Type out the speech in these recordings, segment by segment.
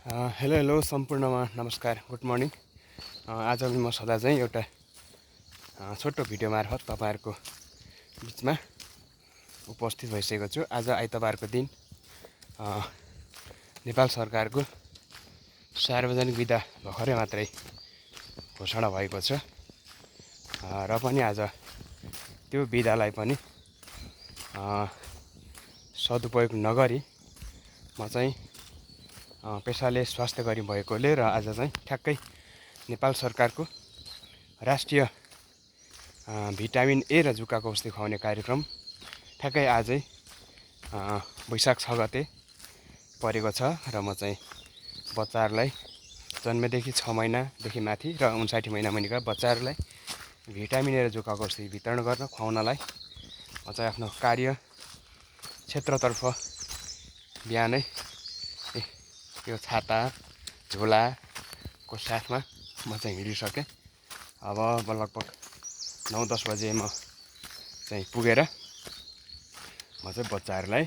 Hello hello सम्पूर्णमा नमस्कार, good morning. आज म सदा चाहिँ एउटा छोटो भिडियो मार्फत तपाईँहरूको बिचमा उपस्थित भइसकेको छु। आज आइतबारको दिन नेपाल सरकारको सार्वजनिक बिदा भर्खरै मात्रै घोषणा भएको छ र पनि आज त्यो बिदालाई पनि सदुपयोग नगरी म चाहिँ पेसाले स्वास्थ्यकर्मी भएकोले र आज चाहिँ ठ्याक्कै नेपाल सरकारको राष्ट्रिय भिटामिन ए र जुकाको औषधि खुवाउने कार्यक्रम ठ्याक्कै आजै वैशाख 6 गते परेको छ र म चाहिँ बच्चाहरूलाई जन्मेदेखि 6 महिनादेखि माथि र 59 महिना मुनिका बच्चाहरूलाई भिटामिन ए र जुकाको औषधि वितरण गर्न खुवाउनलाई म चाहिँ आफ्नो कार्य क्षेत्रतर्फ बिहानै यो छाता झोलाको साथमा म चाहिँ हिँडिसकेँ। अब लगभग 9-10 बजे म चाहिँ पुगेर म चाहिँ बच्चाहरूलाई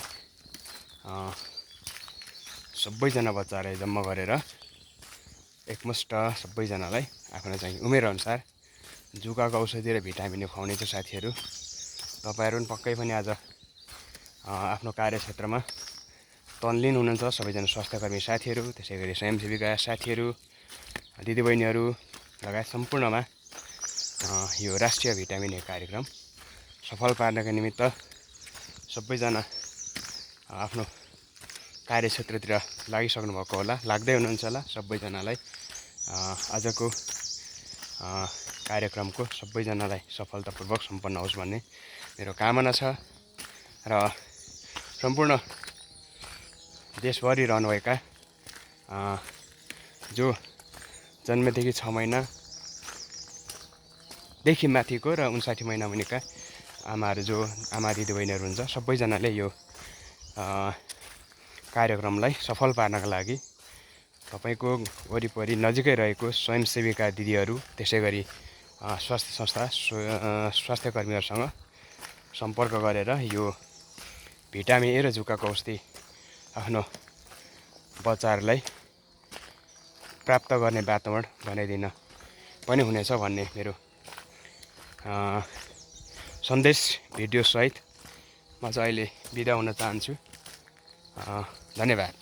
सबैजना बच्चाहरूलाई जम्मा गरेर एकमुष्ट सबैजनालाई आफ्नो चाहिँ उमेरअनुसार जुकाको औषधि र भिटामिन खुवाउने चाहिँ साथीहरू तपाईँहरू पनि पक्कै पनि आज आफ्नो कार्यक्षेत्रमा तन्लिन हुनुहुन्छ। सबैजना स्वास्थ्यकर्मी साथीहरू, त्यसै गरी स्वयंसेविका साथीहरू, दिदीबहिनीहरू लगायत सम्पूर्णमा यो राष्ट्रिय भिटामिन ए कार्यक्रम सफल पार्नका निमित्त सबैजना आफ्नो कार्यक्षेत्रतिर लागिसक्नु भएको होला, लाग्दै हुनुहुन्छ होला। सबैजनालाई आजको कार्यक्रमको सबैजनालाई सफलतापूर्वक सम्पन्न होस् भन्ने मेरो कामना छ र सम्पूर्ण देशभरि रहनुभएका जो जन्मेदेखि 6 महिनादेखि माथिको र 59 महिना मुनिका आमाहरू, जो आमा दिदीबहिनीहरू हुन्छ, सबैजनाले यो कार्यक्रमलाई सफल पार्नका लागि तपाईँको वरिपरि नजिकै रहेको स्वयंसेविका दिदीहरू, त्यसै गरी स्वास्थ्य संस्था स्वास्थ्यकर्मीहरूसँग सम्पर्क गरेर यो भिटामिन ए र जुकाको औषधि आफ्नो बच्चाहरूलाई प्राप्त गर्ने वातावरण बनाइदिन पनि हुनेछ भन्ने मेरो सन्देश भिडियोसहित म चाहिँ अहिले बिदा हुन चाहन्छु। धन्यवाद।